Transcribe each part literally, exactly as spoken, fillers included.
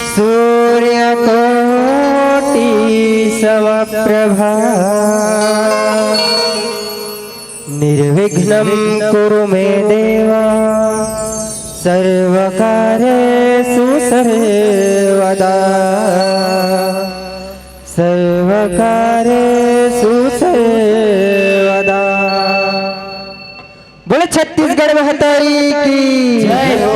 सूर्यकोटि समप्रभा, निर्विघ्नं कुरु मे देवा, सर्वकार्येषु सर्वदा, सर्वकार्येषु सर्वदा। बोले छत्तीसगढ़ महतारी की जय हो।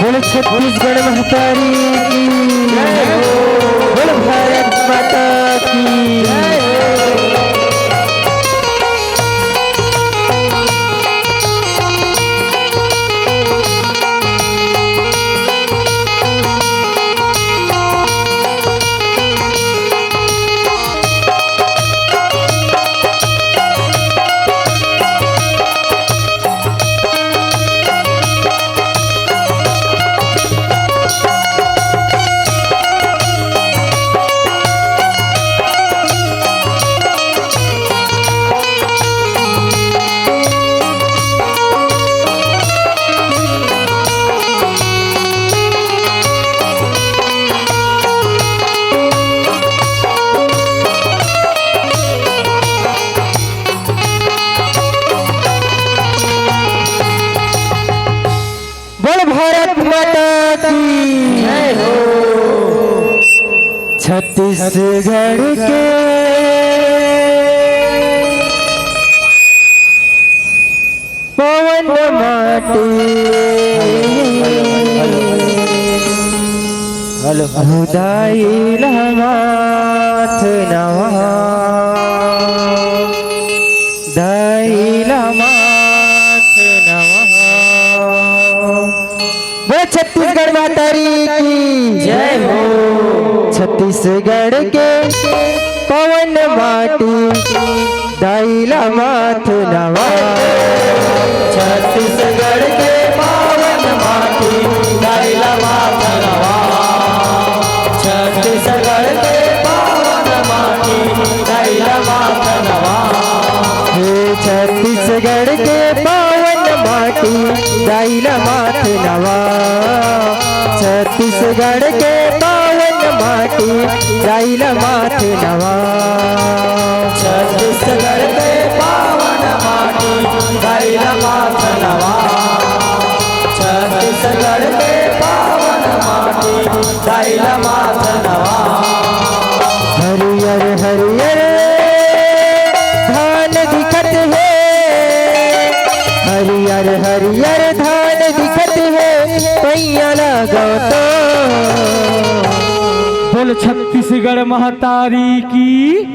बोलो छत्तीसगढ़ महतारी की जय हो। बोलो भारत माता की जय हो। बोल भारत माता की जय हो। छत्तीसगढ़ के पवन माटी हेलो। हुदाइला माथ नवा, दाइला माथ नवा। बोल छत्तीसगढ़ महतारी की जय हो। छत्तीसगढ़ के पवन माटी, दाइला माथ नवा। छत्तीसगढ़ के पावन माटी, दाइला माथ नवा। छत्तीसगढ़ के पावन माटी, दाइला माथ नवा। हे छत्तीसगढ़ के पावन माटी, दाइला माथ नवा। छत्तीसगढ़ के पावन माटी, दाइला माथ नवा। छत्तीसगढ़ के पावन माटी, दाइला माथ नवा। छत्तीसगढ़ के पावन माटी, दाइला माथ नवा। हरियर हरियर धान दिखत हे, हरियर हरियर धान दिखत हे, पैया लगाओ तो। बोल छत्तीसगढ़ महतारी की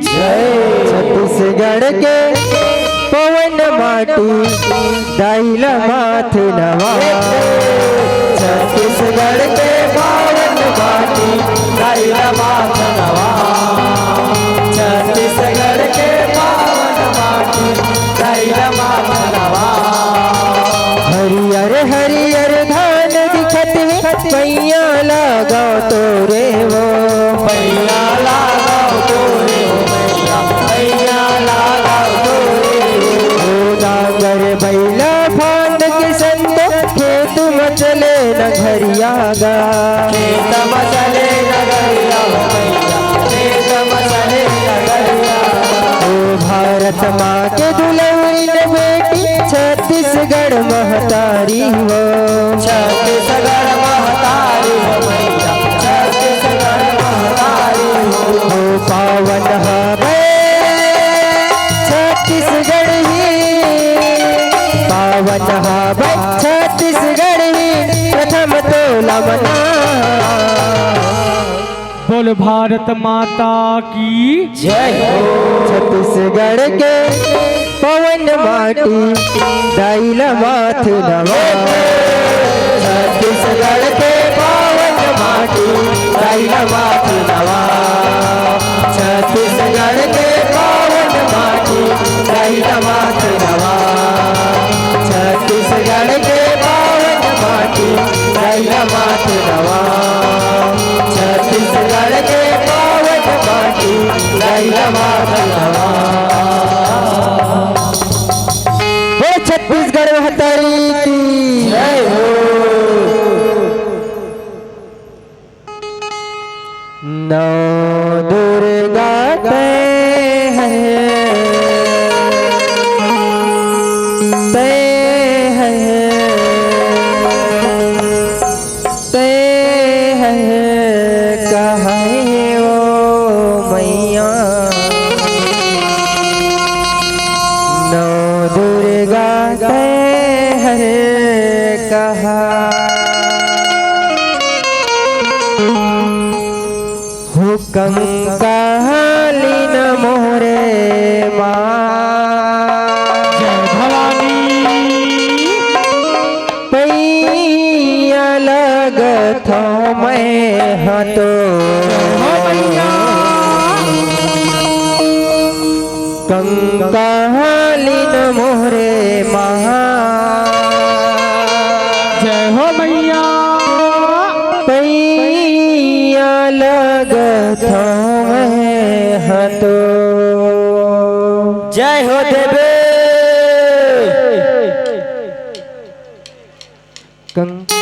जय। छत्तीसगढ़ के पवन माटी, दाइला माथ नवा। छत्तीसगढ़ के पावन माटी, दाइला माथ नवा। छत्तीसगढ़ के पावन माटी, दाइला माथ नवा। हरियर हरियर धान दिखत हे, पैया लगाओ तो रे वो। पैया लगाओ तो रे वो, पैया, पैया लगाओ तो रे वो। ओ डांगर बइला फांद के संतो, खेत म चले नगरिया गा। खेत म चले नगरिया हो भैया, खेत म चले नगरिया। ओ भारत माँ के दुलौरी न बेटी, छत्तीसगढ़ महतारी वो। छत्तीसगढ़ महतारी हो भैया, छत्तीसगढ़ महतारी हो। ओ पावन हवे छत्तीसगढ़ छत्तीसगढ़ ही प्रथम तोला मना। बोल भारत माता की जय हो। छत्तीसगढ़ के पवन माटी दाई ला माथ नवा। छत्तीसगढ़ के पावन माटी दाई ला माथ नवा। छत्तीसगढ़ के पावन माटी दाई ला माथ नवा। छत्तीसगढ़ के पावन माटी दाई ला माथ नवा। छत्तीसगढ़ के पावन माटी दाई ला माथ नवा। बोल छत्तीसगढ़ महतारी की जय हो। नौ दुर्गा तय है, तय है, तय है, कहे ओ मैया। नौ दुर्गा तय है कहा। हुकम कालिन मोरे माँ। जय भवानी। पैया लगथो मैं हाथो। हो मैया। कंकालिन मोरे महा। जय हो मैया। पैया लगथो मैं हाथो। जय हो देवी। कंक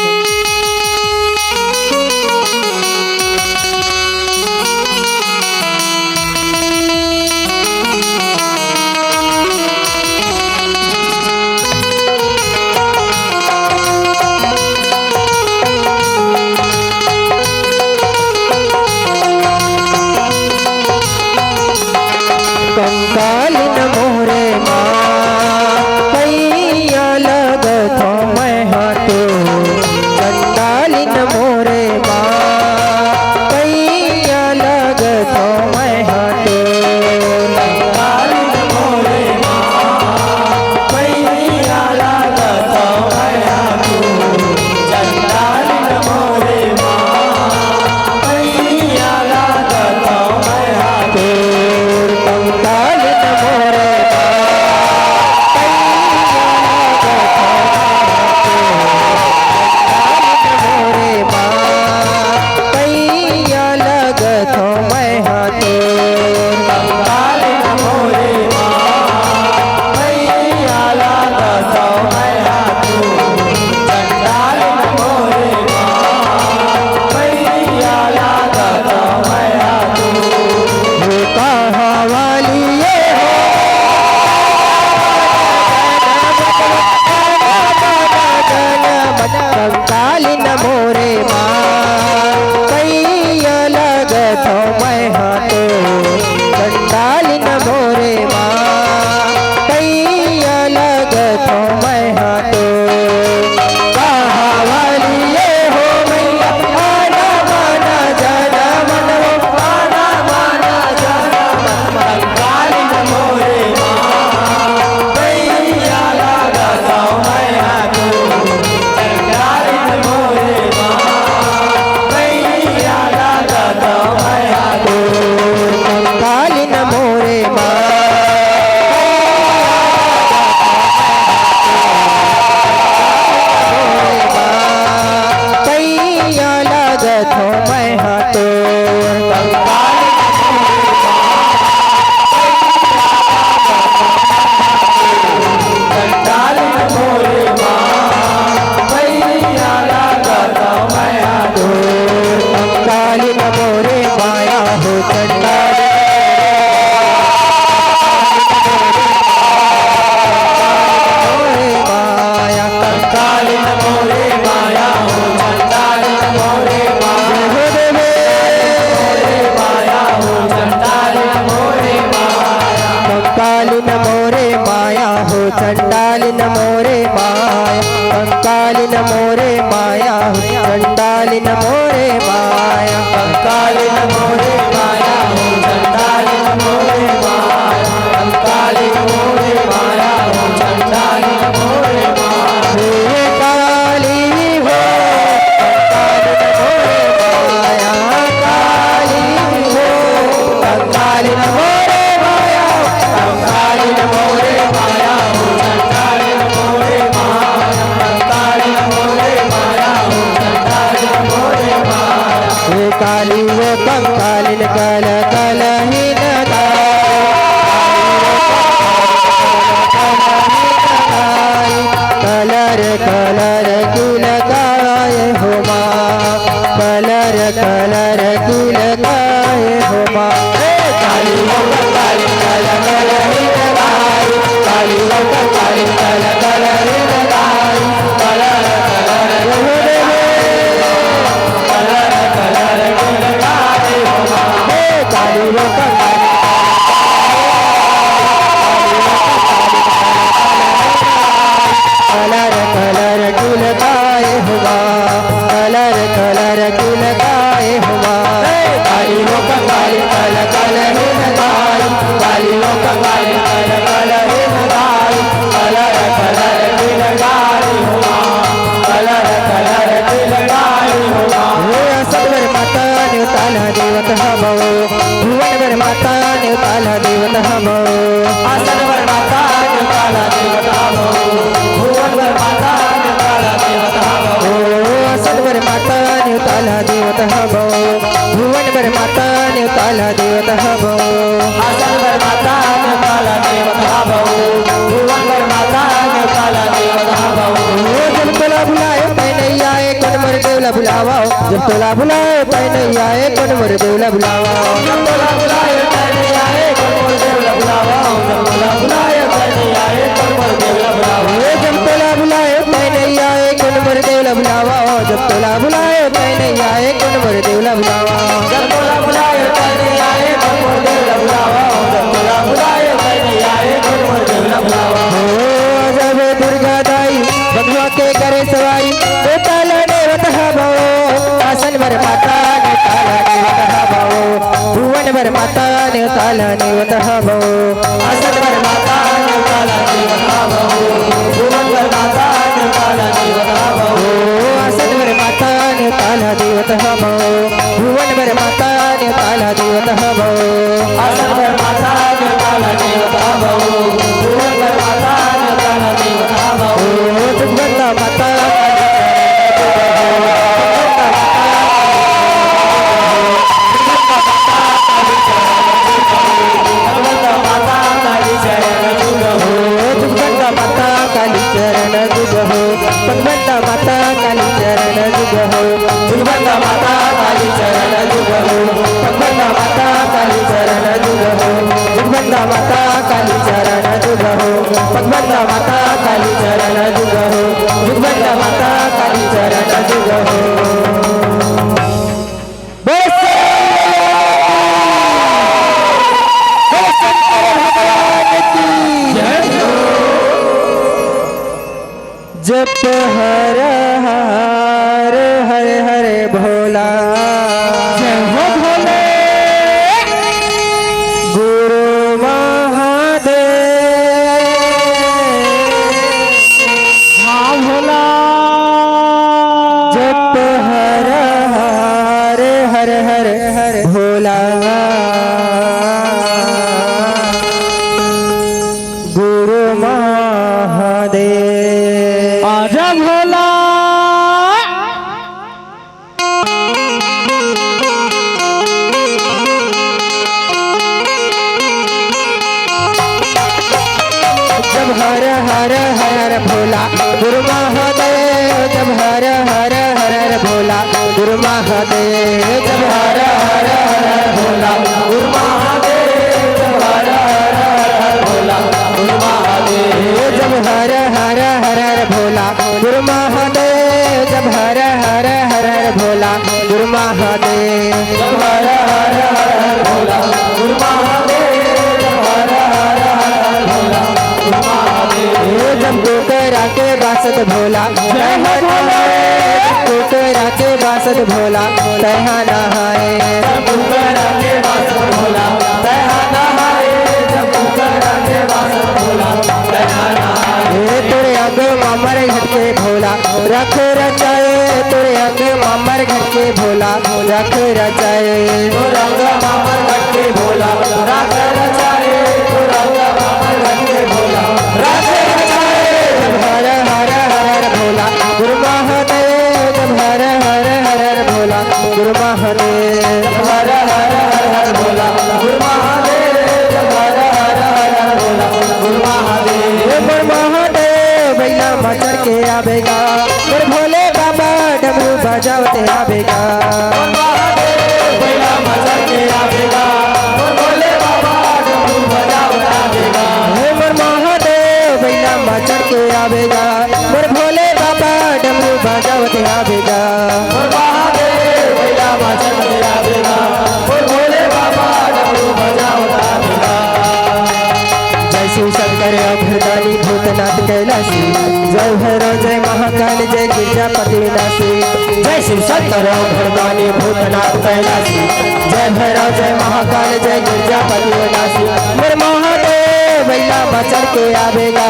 माया हो चंडालिन मोरे माया, कंकालिन मोरे माया हो चंडालिन मोरे माया, कंकालिन मोरे माया हो चंडालिन मोरे माया, कंकालिन मोरे माया हो चंडालिन मोरे माया। हे काली हो, कंकालिन मोरे माया, काली हो, कंकालिन मोरे माया, कंकालिन मोरे माया हो, कंकालिन मोरे माया, कंकालिन मोरे माया हो, कंकालिन मोरे माया। हे काली वो कंकालिन कल कल ही न गाई, कलर कलर कुल गाए हो माँ, कलर कलर कुल गाए हो माँ। हे काली वो कंकालिन कल कल ही न गाई, काली वो कंकालिन कल कल ही न गाई, कलर कलर कुल गाए हो माँ, कलर कलर कुल गाए हो माँ। हे काली वो कंकालिन कलर कलर कुल गाए हुआ, कलर कलर कुल गाए हुआ। हे काली वो कंकाली कल कल ही न गाई, काली वो कंकाली कल कल ही न गाई, कलर कलर कुल गाए हुआ, कलर कलर कुल गाए हुआ। हे असलवर माता न्यू ताला देवत हबो, भुवन बर माता न्यू ताला देवत हबो। आसन बर माता न्यू ताला देवत हबो, भुवन बर माता न्यू ताला देवत हबो। ओ आसन बर माता न्यू ताला देवत हबो, भुवन बर माता न्यू ताला देवत हबो। आसन बर माता न्यू ताला देवत हबो, भुवन बर माता न्यू ताला देवत हबो। ओ जब तोला बुलाए तै नइ आए, कोन मोर देव ला बुलावा। जब तोला बुलाए तै नइ आए, कोन मोर देव ला बुलावा। जब तोला बुलाए तै नइ आए, कोन मोर देव ला बुलावा। जब तोला बुलाए तै नइ आए, कोन मोर देव ला बुलावा। ओ जब तोला बुलाए तै नइ आए, कोन मोर देव ला बुलावा। जब तोला बुलाए तै नइ आए, कोन मोर देव ला बुलावा। जब तोला बुलाए तै नइ आए, कोन मोर देव ला बुलावा। जब तोला बुलाए तै नइ आए, कोन मोर देव ला बुलावा। ओ जब दुर्गा दाई बघवा के करे सवारी, ओ ताला नेवत हबो, आसन बर माता न्यू ताला नेवत हबो, भुवन बर माता न्यू ताला नेवत हबो। आसन बर माता न्यू ताला नेवत हबो, भुवन बर माता न्यू ताला नेवत हबो। ओ आसन बर माता न्यू ताला देवत हबो, भुवन बर माता न्यू ताला देवत हबो। आसन बर माता न्यू ताला देवत हबो, भुवन बर माता न्यू ताला देवत हबो। ओ जगदम्बा माता जगदम्बा माता काली चरण जुग हो, जगदम्बा माता काली चरण जुग हो, जगदम्बा माता काली चरण जुग हो, जगदम्बा माता काली चरण जुग हो, जगदम्बा माता काली चरण जुग हो, जगदम्बा माता काली चरण जुग हो, जगदम्बा माता काली चरण जुग हो, जगदम्बा माता काली चरण जुग हो। बोलो शंकर भगवान की जय हो। जप हर हर हर हर भोला। जय हो भोले। गुरु महादेव। हाँ भोला। जप हर हर हर हर भोला। गुरु महादेव। आजा भोला। जब हर हर हर हर भोला गुरु महादेव, जब हर हर हर हर भोला गुरु महादेव, जब हर हर हर हर भोला गुरु महादेव, जब हर हर हर हर भोला गुरु महादेव, जब हर हर हर हर भोला गुरु महादेव, जब हर हर हर हर भोला गुरु महादेव। जब हर हर हर हर भोला गुरु महादेव, जब हर हर हर हर भोला गुरु महादेव। कुकरा के बासत भोला, जय हो भोला। कुकरा के बासत भोला, तैहा नहाए। कुकरा के बासत भोला, तैहा नहाए। जब कुकरा के बासत भोला, तैहा नहाए। ए तोरे अंग मामर घट के भोला, रख रचाए। तोरे अंग मामर घट के भोला, रख रचाए। तोरे अंग मामर घट के भोला, रख रचाए। तोरे अंग मामर घट के भोला, रख रचाए। हर हर हर हर भोला, गुरु महादेव। हर हर हर हर भोला, गुरु महादेव। हर हर हर हर भोला, गुरु महादेव। हर हर हर हर भोला, गुरु महादेव। हे मोर महादेव, बइला म चढ़ के आबे गा। मोर भोले बाबा, डमरू बजावत आबे गा। मोर महादेव, बइला म चढ़ के आबे गा। मोर भोले बाबा, डमरू बजावत आबे गा। हे मोर महादेव, बइला म चढ़ के आबे गा। मोर भोले बाबा, डमरू बजावत आबे गा। मोर महादेव, बइला म चढ़ के आबे गा। मोर भोले बाबा, डमरू बजावत आबे गा। जय शिव शंकर अवघड़दानी भूतनाथ कैलाशी, जय भैरव जय महाकाल जय गिरजापति विनाशी। जय शिव शंकर अवघड़दानी भूतनाथ कैलाशी, जय भैरव जय महाकाल जय गिरजापति विनाशी। मोर महादेव बइला म चढ़ के आबे गा,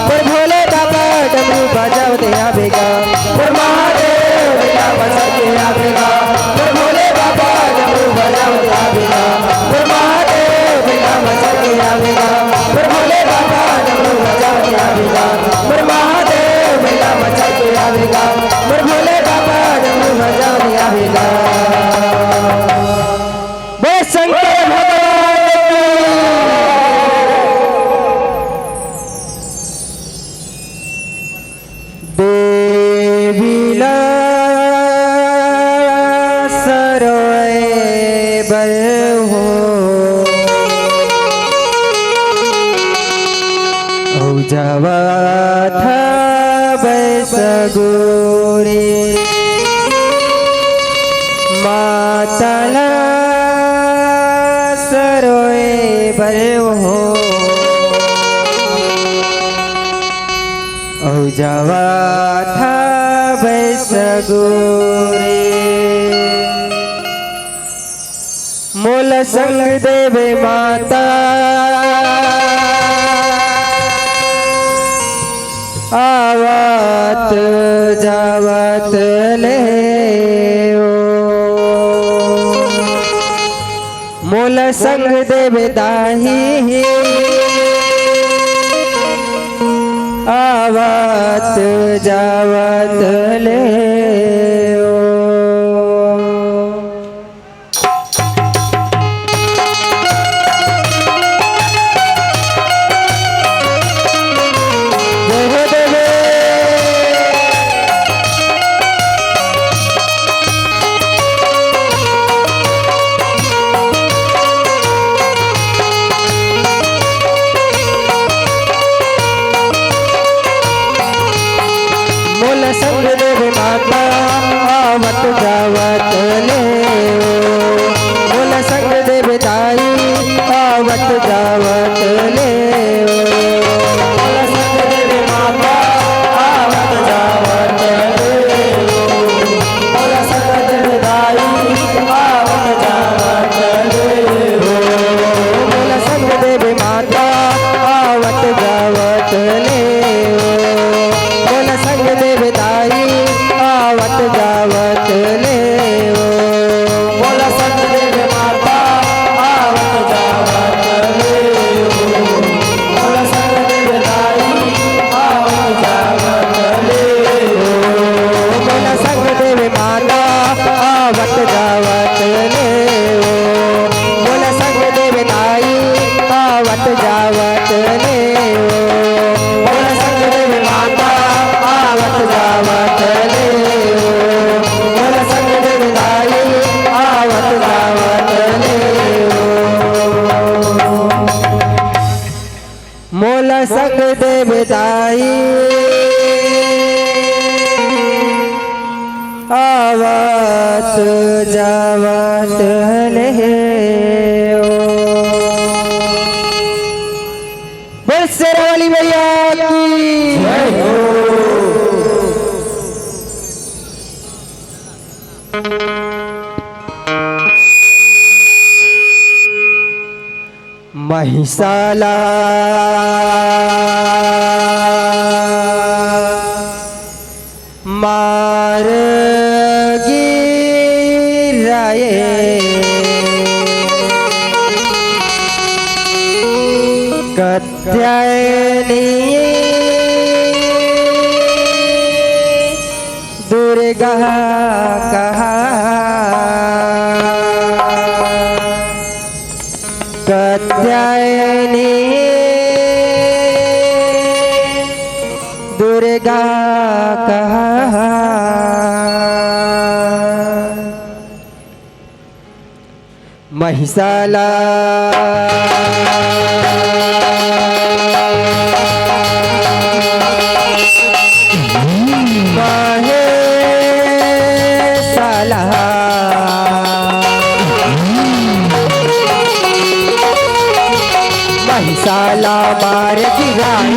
मोर भोले बाबा डमरू बजावत आबे गा। मोर महादेव बइला म चढ़ के आबे गा, मोर भोले बाबा डमरू बजावत आबे गा। मोर महादेव बइला म चढ़ के आबे गा, मोर भोले बाबा डमरू बजावत आबे गा। मोर महादेव बइला म चढ़ के आबे गा, मोर भोले बाबा डमरू बजावत आबे गा। बोल शंकर भगवान की। देवी ला सरोए बर हो, अउ जावत हवय सगोरे। माता ला सरोए बर हो, अउ जावत हवय सगोरे। मोला संग देवे माता, आवत जावत ले ओ। मोला संग देवे दाई, आवत जावत ले ओ। मोला संग देवे माता, आवत जावत ले ओ। मोला संग देवे दाई, आवत जावत ले ओ। मोला संग देवे माता, आवत जावत ले ओ। मोला संग देवे दाई, आवत जावत ले ओ। मोला संग देवे माता, आवत जावत ले ओ। मोला संग देवे दाई, आवत जावत ले ओ। मोला संग देवे माता, आवत जावत ले ओ। मोला संग देवे दाई, आवत जावत ले ओ। मोला संग देवे माता, आवत जावत ले ओ। मोला संग देवे दाई, आवत जावत ले ओ। मोला संग देवे माता, आवत जावत ले ओ। मोला संग देवे दाई, आवत जावत ले ओ। मोला संग देवे दाई, आवत जावत ले ओ। बोल शेरावाली मैया की। महिषाला मार गिराए, कत्यायनी दुर्गा कहा, कत्यायनी दुर्गा कहा। महिषाला महेशाला महिषाला मार गिराए।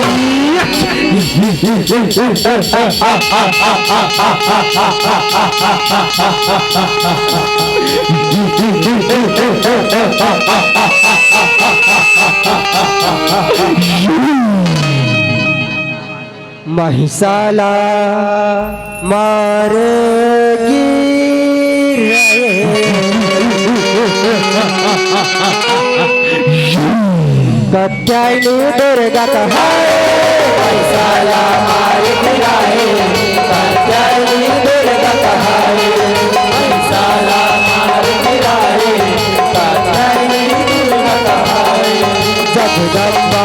महिषाला मार गिराए। कत्यायनी दुर्गा कहाए, महिषाला मार गिराए। कत्यायनी दुर्गा कहाए, महिषाला मार गिराए। कत्यायनी दुर्गा कहाए, जगदम्बा।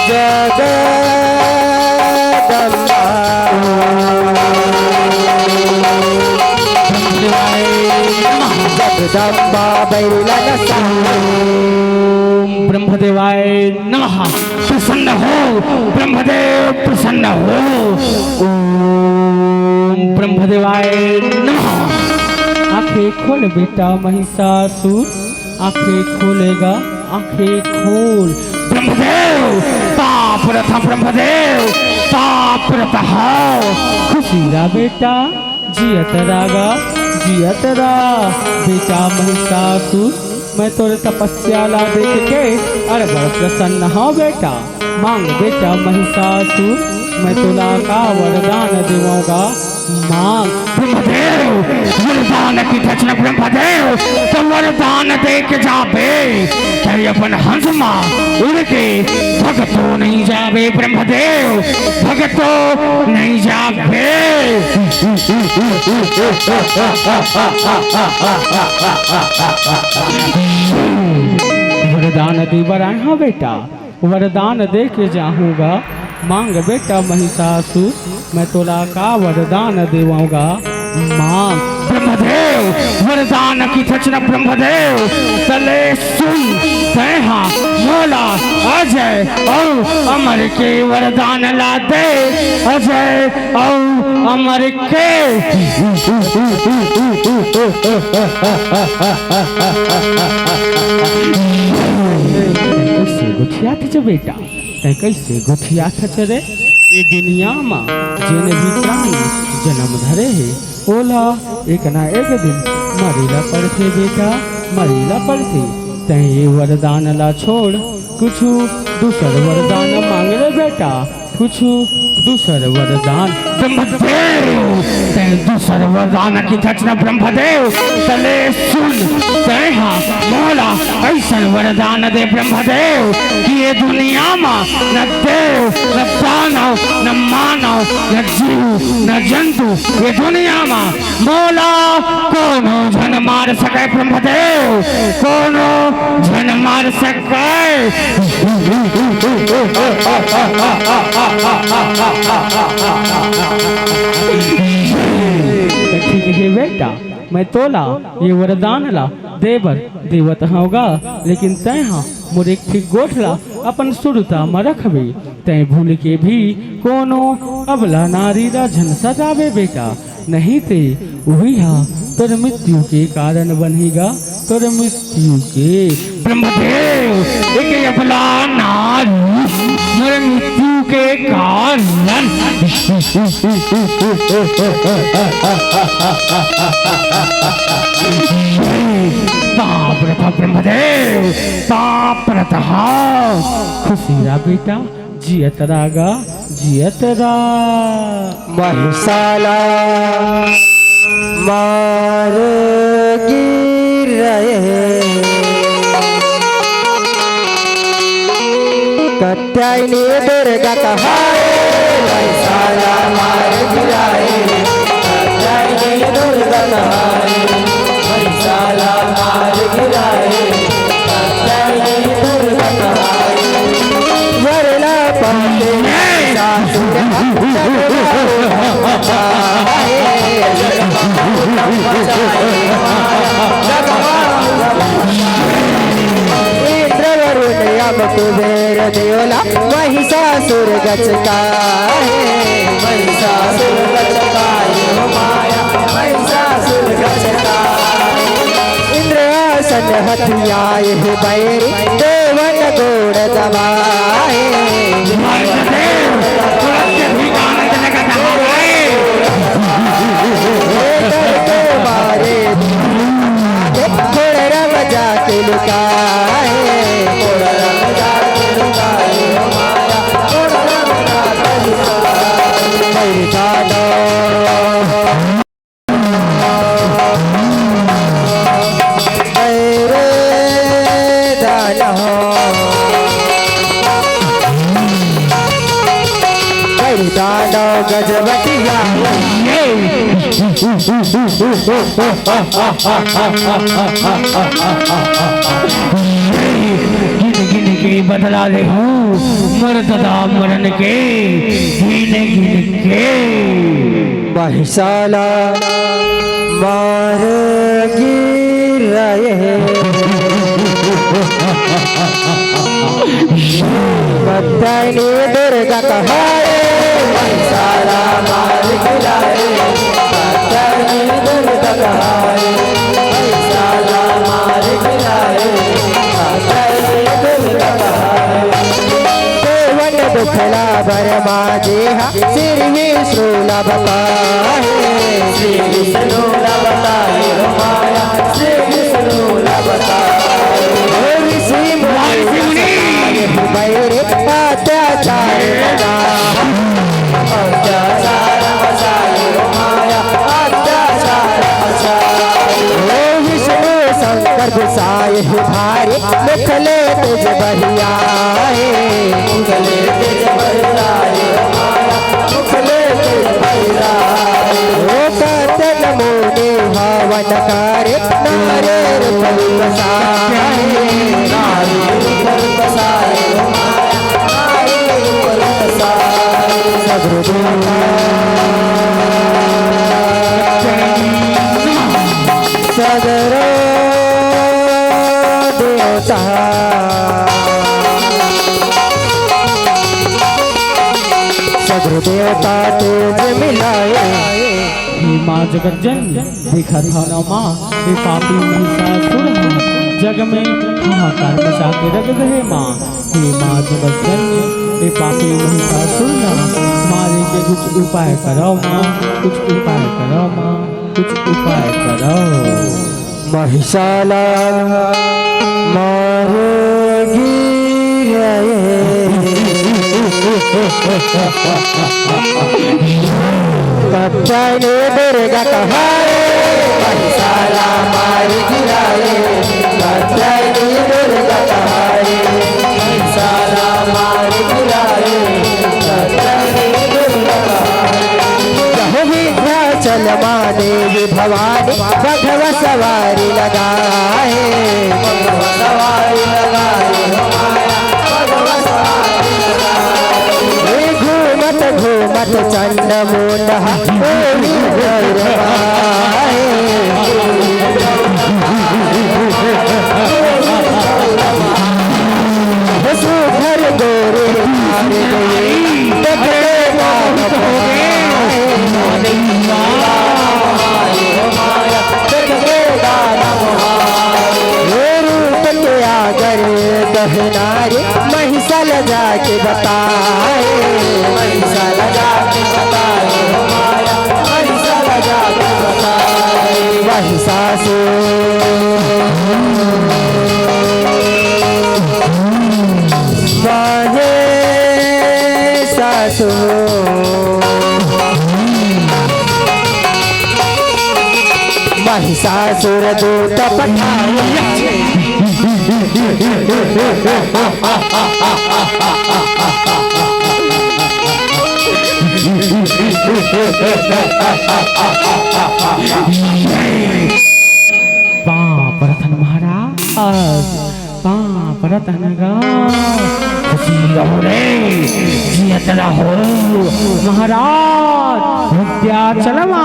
जगदम्बा। ब्रह्मदेवाय नमः। जगदम्बा बैलन साहब। ओम ब्रह्मदेवाय नमः। प्रसन्न हो ब्रह्मदेव, प्रसन्न हो। ओम ब्रह्मदेवाय नमः। आंखें खोल बेटा महिषासुर, आंखें खोलेगा, आंखें खोल। ब्रह्मदेव, पाप रथ ब्रह्मदेव, पाप रथ हो। खुशी रहा बेटा, जियत रहा गा, जियत रहा। बेटा महिषासुर, मैं तोर तपस्या ला देख के अर बड़ प्रसन्न हंव बेटा। मांग बेटा महिषासुर, मैं तोला का वरदान देवंव गा। मांग। ब्रह्मदेव, वरदान किथच न ब्रह्मदेव, त वरदान दे के जाबे, त अपन हंस मा उड़ के भगतो नहीं जाबे ब्रह्मदेव, भगतो नहीं जाबे। वरदान दे बर आए हंव बेटा। वरदान दे के जाहूं गा। मांग बेटा महिषासुर, मैं तोला का वरदान देवंव गा। मांग। ब्रह्मदेव, वरदान किथच न ब्रह्मदेव, त ले सुन, तैं हा मोला अजय अउ अमर के वरदान ला दे। अजय अउ अमर के। कइसे गोठियाथच बेटा, तैं कइसे गोठियाथच रे? ए दुनिया म जेन भी प्राणी जनम धरे हे, ओला एक ना एक दिन मरे ला पड़थे बेटा, मरे ला पड़थे। तैं ए वरदान ला छोड़, कुछु दूसर वरदान मांग रे बेटा। कुछु दूसर वरदान। ब्रह्मदेव, तैं दूसर वरदान किथच न ब्रह्मदेव, त ले सुन, तैं हा मोला अइसन वरदान दे ब्रह्मदेव, कि ए दुनिया म न देव, न दानव, न मानव, न जीव, न जंतु, ए दुनिया म मोला कोनो झन मार सकय ब्रह्मदेव, कोनो झन मार सकय। ठीक हे बेटा, मैं तोला ये वरदान ला देबर देवत हंव गा, लेकिन तैं हा मोर एक ठिक गोठ ला अपन सुरता म रखबे। तैं भूल के भी कोनो अबला नारी ला झन सताबे बेटा, नहीं ते उही हा तोर मृत्यु के कारण बनही गा, तोर मृत्यु के। ब्रह्मदेव, एक अबला नारी मोर मृत्यु के कारण। ताप रथ ब्रह्मदेव, ताप रथ। खुशी रह बेटा, जियत रह गा, जियत रह। महिषाला मार गिराए, कात्यायनी दुर्गा कहाए। महिषाला मार गिराए, कात्यायनी दुर्गा कहाए। महिषाला मार गिराए, कात्यायनी दुर्गा कहाए। वरला पाते सासुर इंद्र वरुण यम कुबेर देवला महिषासुर गचकाए। महिषासुर गचकाए हो माया, महिषासुर गचकाए। इंद्रासन हथियाए हो बैरी, देवन गोड़ दबाए। मारे थोड़ा रम जाके लुकाए। गजबटिया। गिन गिन के बदला ले हूँ, मरत दा मरन के, गिन गिन के। महिषाला मार गिराए। कात्यायनी दुर्गा कहाए। महिषाला मार गिराए, कात्यायनी दुर्गा कहाए। महिषाला मार गिराए, कात्यायनी दुर्गा कहाए। देवन दुखला बरमा जी हा, श्री विष्णु ला बताए। श्री विष्णु ला बताए हो माया, श्री विष्णु ला बताए। ओ ऋषि मुनि बैरे अत्याचार मचा। अत्याचार मचाए हो माया, अत्याचार मचाए। ओ विष्णु शंकर गुसाए हो भारे, मुखले तेज बहियाए। मुखले तेज बहियाए हो माया, मुखले तेज बहियाए। ओ कांचन मुनि हवन करे, नारे रूप रूप साए। नारे रूप रूप साए हो माया, नारे रूप रूप साए। सगरो देवता, सगरो देवता, सगरो देवता तेज मिलाए। हे माँ जगत जननी, देखत हव न माँ, ए पापी महिषासुर ह जग में हाहाकार मचा के रख दे हे माँ। हे माँ जगत जननी, ए पापी महिषासुर ला मारे के कुछ उपाय करव माँ, कुछ उपाय करव माँ, कुछ उपाय करव। महिषाला मार गिराए। कात्यायनी दुर्गा कहाए। महिषाला मार गिराए, कात्यायनी दुर्गा कहाए। महिषाला मार गिराए, कात्यायनी दुर्गा कहाए। जय विंध्याचल माँ देवी भवानी, बघवा सवारी लगाए। बघवा सवारी लगाए हो माया, बघवा सवारी लगाए। हे घूमत घूमत चंड मुंड हा, ओही गरमाए। हे सुघर गोरे लाल गई, देखते गाल मोहाए। हे रूप के आगर दहनारे, महिषाला जाके बताए। महिषाला जाके बताए हो माया, महिषाला जाके बताए। महिषासुर सासुर दूत पठाए। पाँव परथन महाराज, पाँव परथन गा। खुशी रहो रे, जियत रहो। महाराज, विंध्याचल मा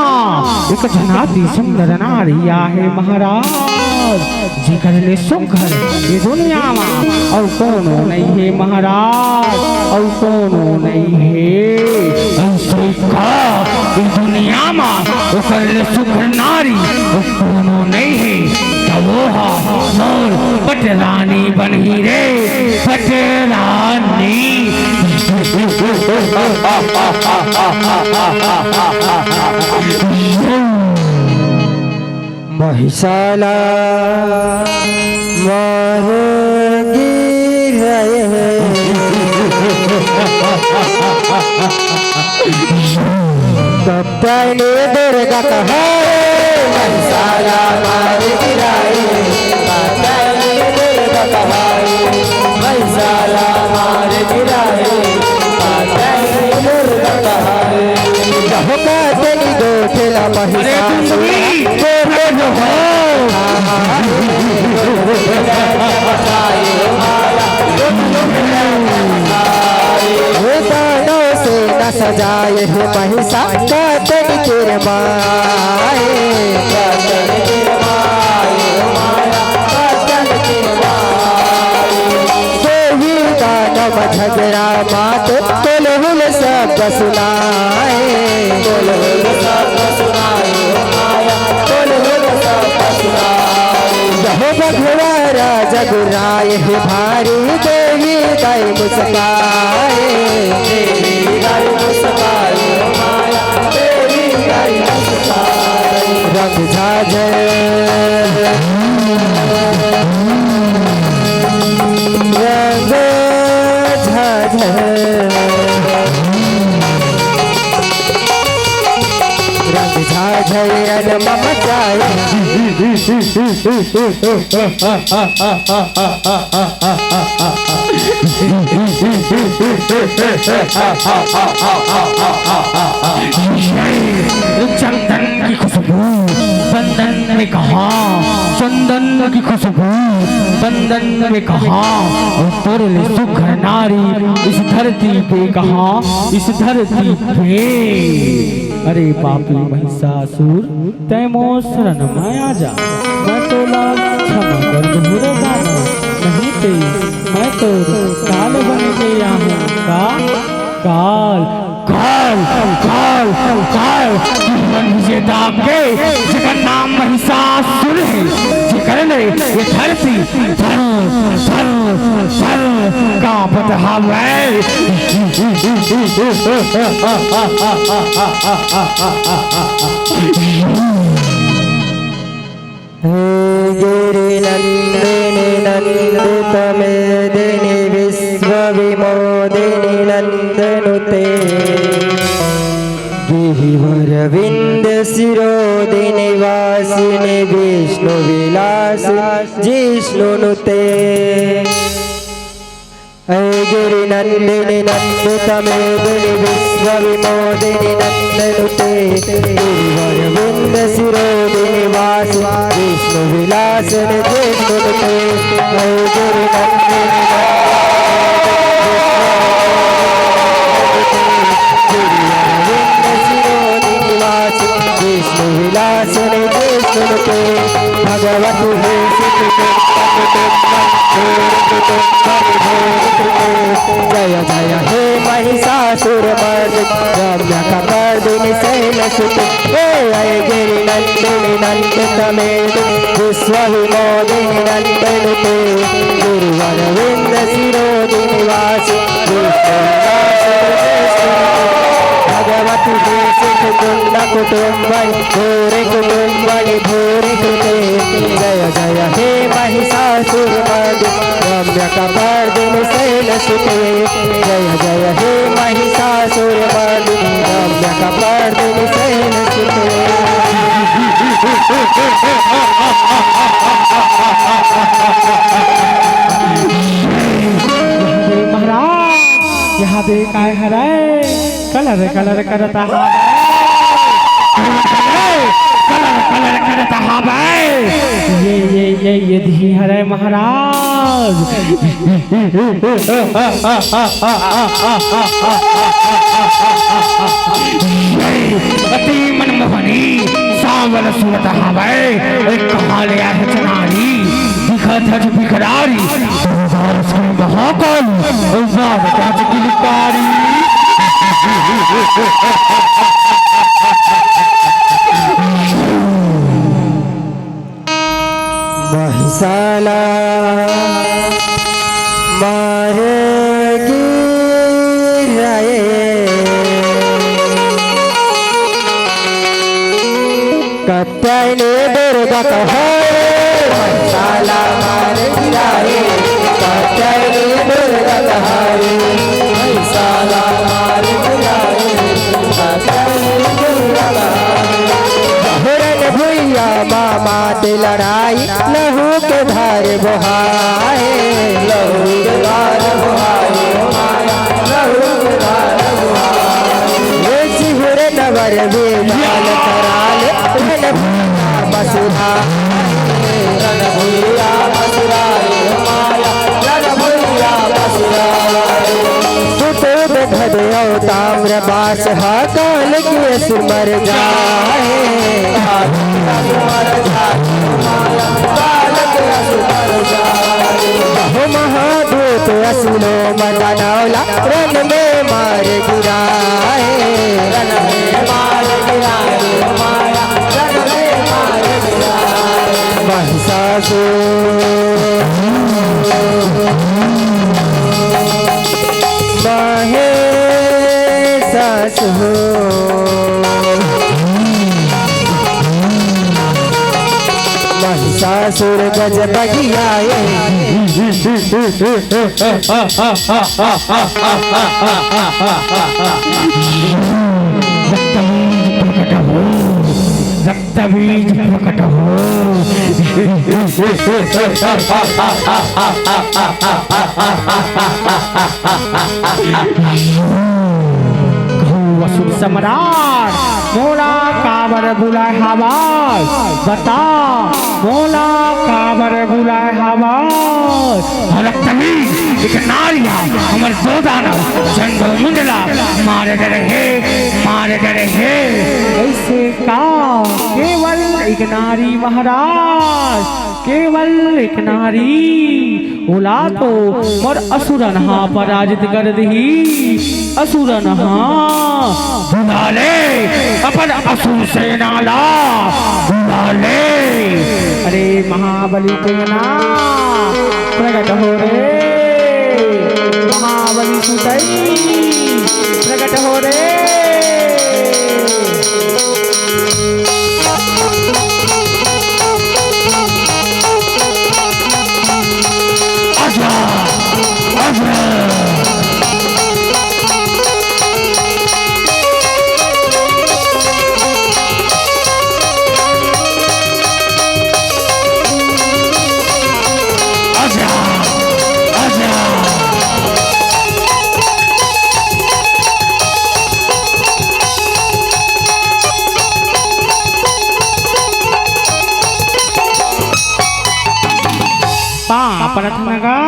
एक झन अति सुंदर नारी आहे महाराज, जेकर ले सुघर ये दुनिया मा अउ कोनो नइ हे महाराज, अउ कोनो नइ हे। अइसे का ये दुनिया मा ओकर ले सुघर नारी अउ कोनो नइ हे, त वो ह मोर पटरानी बनही रे, पटरानी। महिषाला मार गिराए। कपटनी दुर्गा कहाए, महिषाला मार गिराए। कपटनी दुर्गा कहाए, महिषाला मार गिराए। कपटनी दुर्गा कहाए। जहो कपटनी गोठेला अरे महिषासुर। दुर्गा हो। हे दानव सेना सजाए हे महिषा कपटनी के रे माए। देवी दानव झगड़ा मात कोलहुल सब सुनाए। कोलहुल सब सुनाए। जहो बघवा राजा गुराए हे भारी देवी दाई मुस्काए। देवी दाई मुस्काए, माया देवी दाई मुस्काए। रंग झाझर, रंग झाझर। रंग झाझर रन मम चाहे। चंदन की खुशबू बंदन में कहा, चंदन की खुशबू बंदन में कहा, अउ तोर ले सुघर नारी इस धरती पे कहा, इस धरती पे। अरे पापी महिषासुर, तैं मोर शरण में आ जा, मैं तोला क्षमा कर दूँ रे दानव, नहीं ते मैं तो काल बन के आहूँ का। काल, काल, काल, काल, काल। मन विजेता के जेकर नाम महिषासुर हे, जेकर ले ये धरती थर, थर, थर कांपत हवय। हे गिरिनंदिनी नंदित मेदिनी विश्व विमोदिनी नंदनुते। गिरिवर विंद शिरोदिनी वासिनी विष्णु विलास जिष्णुनुते। हे गिरिनंदिनी नंदित मेदिनी विश्व विमोदिनी नंदनुते। गिरिवर विंद शिरोदिनी वास विष्णु विलास जिष्णुनुते। हे गिरिनंदिनी नंदित मेदिनी विश्व विमोदिनी नंदनुते। गिरिवर विंद शिरोदिनी वास विष्णु विलास जिष्णुनुते। भगवती हे सुत जय जय हे महिषासुर मर्दिनी रम्य कपर्दिनी शैलसुते। हे ऐगिरि नंदिनी नंदित मेदिनी विश्व विमोदिनी नंदनुते। गिरिवर विंद शिरोदिनी वासिनी विष्णु विलासिनी। भगवती हे सुत कुंड कुटुंबिनी भूरि कुटुंबिनी भूरि कृते। जय जय हे महिषासुर मर्दिनी रम्य कपर्दिनी शैलसुते। जय जय हे महिषासुर मर्दिनी रम्य कपर्दिनी शैलसुते। महाराज, यहाँ दे काय हरय? कलर कलर करत हावय। कलर कलर करत हावय। ये, ये, ये, ये धी हरय महाराज। अति मनमोहनी साँवल सूरत हावय। ए कहाँ ले आए हच नारी, दिखत हच भिखारी। दरबार से महाकाली, बार काज किलकारी। महिषाला मारे गिराए, कतने दुर्गत होए। महिषाला मारे गिराए, कतने दुर्गत होए। महिषाला मारे गिराए, कतने दुर्गत होए। बहुरन भुइया मा मात लड़ाई, लहू के धार बोहाए। लहू के धार बोहाए, माया, लहू के धार बोहाए। ये सिहुर नवर बेगाल कराल, रन भुइया बसुरा। रन भुइया बसुरा, ए माया, रन भुइया बसुरा। सुतोद घदयौ ताम्र बास हा काल के असुर मर जाए। बहु महादूत असुरो मदनौला रन में मार गिराए। रन में मार गिराए, माया रन में मार गिराए। महिषासुर महेशासुर, महिषासुर गज बगियाए। रक्तबीज प्रकट हो, रक्तबीज प्रकट हो। कहूँ असुर सम्राट, मोला काबर बुलाए हावस? बता, मोला काबर बुलाए हावस? हलक तमीज, एक नारी हा, हमर दो दानव, चंदो मुंडला, मारे डरे हे, मारे डरे हे। ऐसे का? केवल एक नारी महाराज, केवल एक नारी, ओला तो मोर असुरन हा पराजित कर दिही। असुरन हा बुला ले, अपन असुर सेना ला बुला ले। अरे महाबली टेंगना, प्रगट हो रे, महाबली सुतई, प्रगट हो रे। आजा, आजा। आजा, आजा। पाँव परत हन गा,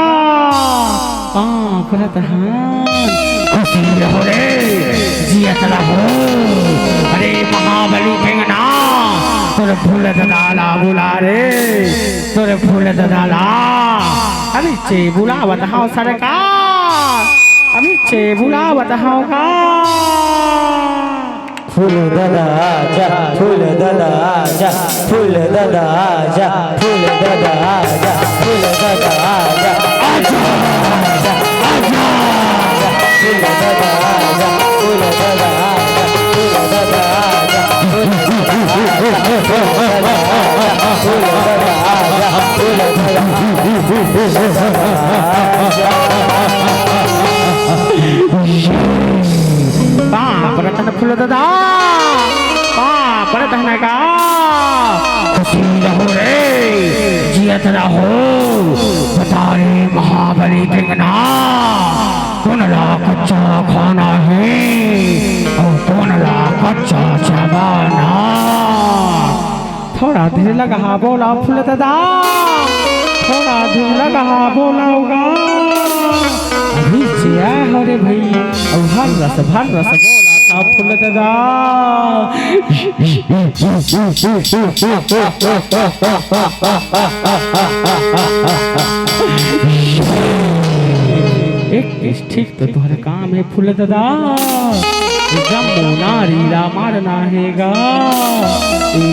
पाँव परत हन। खुशी रहो रे, जियत रहो। अरे महाबली टेंगना, तोर फूल ददा ला बुला रे, तोर फूल ददा ला। अभी चे बुलावत हव सरकार, अभी चे बुलावत हव का। फूल ददा आजा, फूल ददा आजा, फूल ददा आजा, फूल ददा आजा, फूल ददा आजा, आजा, आजा, आजा। फूल ददा आजा, फूल ददा आजा, फूल ददा आजा, फूल ददा आजा, फूल ददा आजा, फूल ददा आजा, फूल ददा आजा, फूल ददा आजा। पाँव परत हन फूल ददा, पाँव परत हन गा। रहो। बता रे महाबली टेंगना, कोन ला कच्चा खाना हे अउ कोन ला कच्चा चबाना। थोड़ा धीर लगा बोला फूल दादा, थोड़ा धीर लगा बोला होगा। अभी से आए हो रे भाई, अउ हर रस भर रस बोला था फूल दादा। एक ठीक तो तोहर काम हे फूल दादा, जम्मो नारी ला मारना हे गा,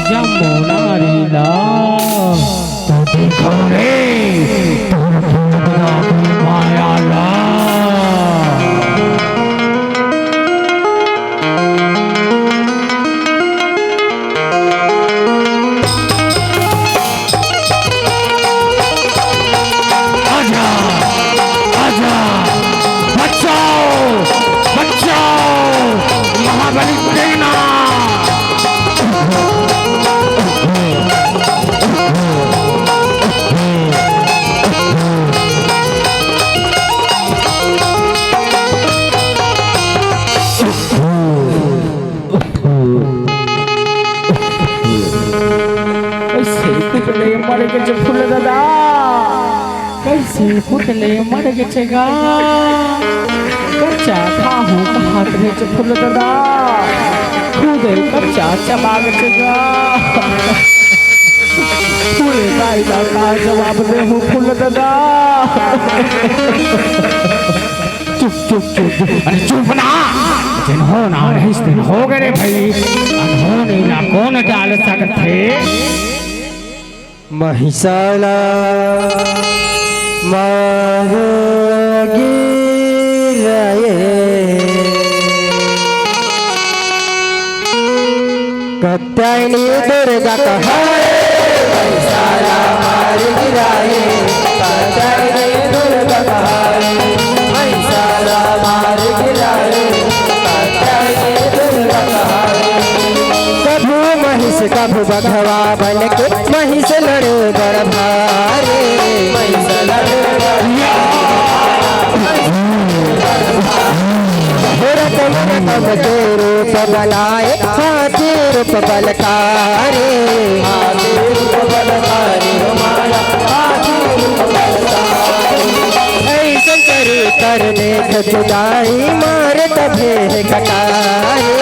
जम्मो नारी ला। तो देखो रे, तोर फूल दादा के माया ला। आजा, आजा, बचाओ, बचाओ, महाबली टेंगना। कइसे कुटले मर गे फूल दादा, कइसे कुटले मर गे गा। कच्चा खाहूं कहत रहे फूल दादा, खुदे कच्चा चबा गे गा। फूल दाई ला का जवाब देहूं फूल दादा। चुप, चुप, चुप, चुप। अरे चुप ना। जिन होना रहिस तिन हो गे रे भाई। अनहोनी ला कोन टाल सकथे? महिषा ला मार गिराए। कात्यायनी दुर्गा कहाए, महिषा ला मार गिराए। कात्यायनी दुर्गा कहाए, महिषा ला मार गिराए। कात्यायनी दुर्गा कहाए। कभू महिष कभू बघवा बन के, महिष लड़े बड़ भारी। महिष लड़े बड़ भारी। घोर तमन तम के रूप बनाए, हाथी रूप बलकारी। हाथी रूप बलकारी हो माया, हाथी रूप बलकारी। अइसन चरितर देख चुदाई, मार तभे हे कटारी।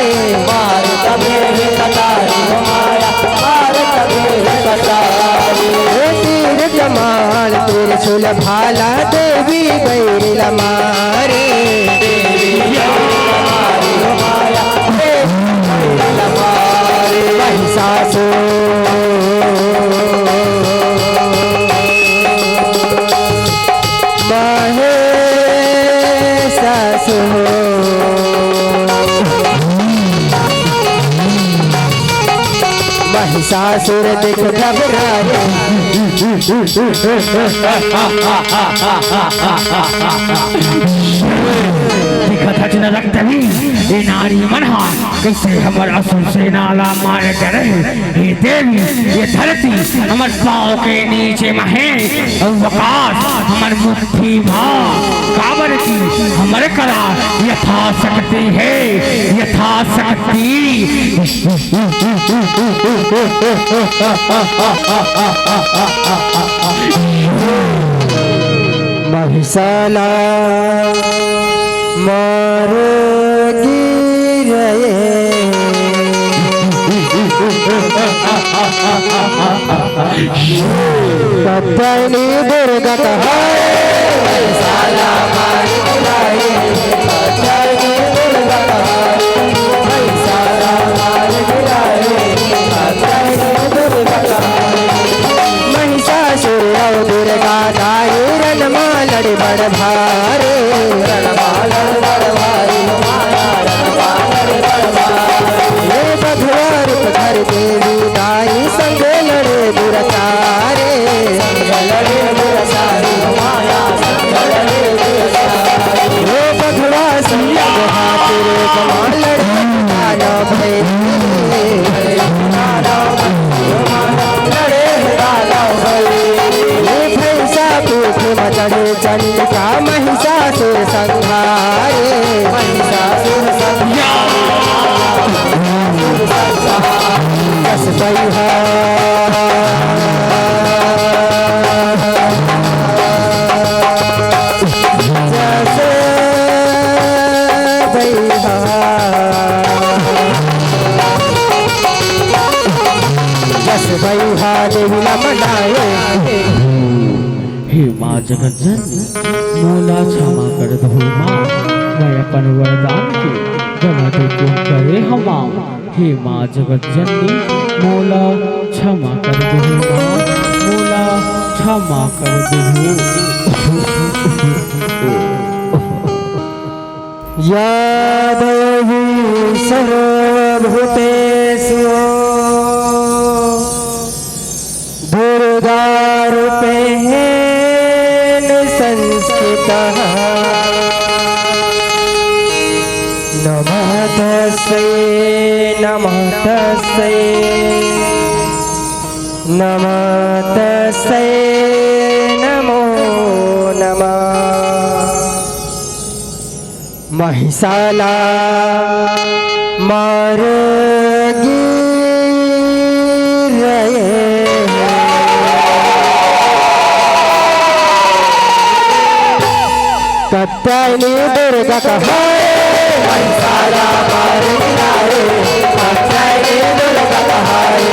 मार तभे हे कटारी हो माया, मार तभे हे कटारी। हे तीर कमान त्रिशूल भाला, देवी बैरी ला मारे। देवी बैरी ला मारे हो माया, देवी बैरी ला मारे। महिषासुर, महिषासुर। महिषासुर देख घबराए। देखत हच न रक्तबीज, ये नारी मन हा कइसे हमर असुर सेना ला मारे डरे। हे देवी, ये धरती हमर पाँव के नीचे म हे, अउ अकास हमर मुट्ठी म। काबर कि हमर करा यथाशक्ति हे, यथाशक्ति। महिषा ला मार गिराए। कात्यायनी दुर्गा कहाए। महिषा ला मार गिराए। कात्यायनी दुर्गा कहाए। महिषा ला मार गिराए। कात्यायनी दुर्गा कहाए। महिषासुर अउ दुर्गा दाई, रण मा लड़े बड़ भारी। रण मा लड़े बड़ भारी, माया रण मा लड़े बड़ भारी। हे बघवा रूप धर देवी दाई, संग लड़े दुराचारी। संग लड़े दुराचारी, माया संग लड़े दुराचारी। हे बघवा सिंह हाथी रूप मा लड़े दानव भैरी। लड़े दानव भैरी। महिषासुर संहारे, महिषासुर संहारे, महिषासुर संहारे। जस बैहा, जस बैहा, जस बैहा देवी ला मनाए। हे माँ जगत जननी, मोला क्षमा कर दहू माँ, मैं अपन वरदान के गलत उपयोग करे हवं। हे माँ जगत जननी, मोला क्षमा कर दहू माँ, मोला क्षमा कर दहू। या देवी सर्वभूतेषु दुर्गारूपेण संस्थितः। नमः तस्यै, नमः तस्यै, नमः तस्यै, नमो नमः। महिषा ला मार गिराए। कत्यायनी दुर्गा कहाए, महिषा ला मार गिराए। कत्यायनी दुर्गा कहाए,